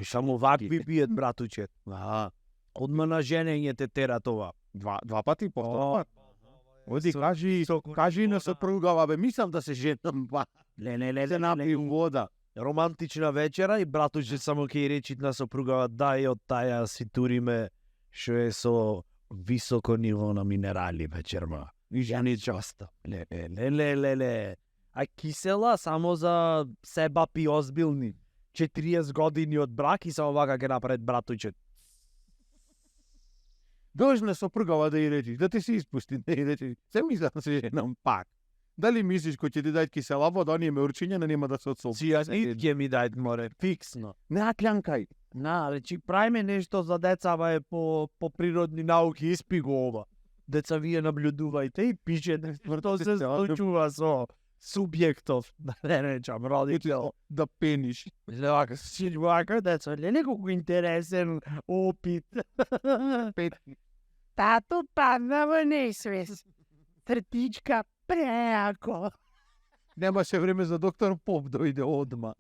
Само вакви пијат, братуче. Одма на женење те тера това. Два пати повторно. Оди, кажи на сопругава, бе, мислам да се женам, ба. Се напи вода. Романтична вечера и братуче само ќе речи на сопругава дај од таја си туриме што е со високо ниво на минерали вечерма. И жени часто. Ле. А кисела само за себе пи озбилни. 40 години од брак и само вака ќе направи братуче. Должна сопругава да ја речи, да те се испусти, да ја речи. Се мислам да се женам пак. Дали мислиш кој ќе ти дај кисела вода, оние меурчиња нема да се отсолчи? Цијанид ќе ми дај море, фиксно. Не клјанкај. Речи, прајме нешто за децава е по природни науки, испи го ова. Деца, вие наблюдувајте и пишете што се случува со субјектов, да не речам, родител. Да пениш. Вака, вака, деца, неколку интересен опит. Тато падна во несвест. Тртичка преако. Немаше време за доктор Поп дојде одма.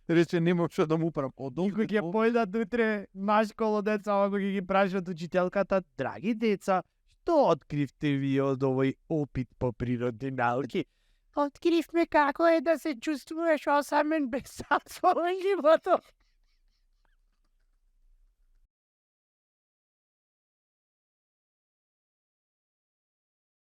Рече, нема што да му правам. Никој ќе појдат утре машколо деца, ако ќе ги прашат учителката, драги деца, што откривте вие од овој опит по природни науки? Откривме како е да се чувствуваш осамен без сад во животот.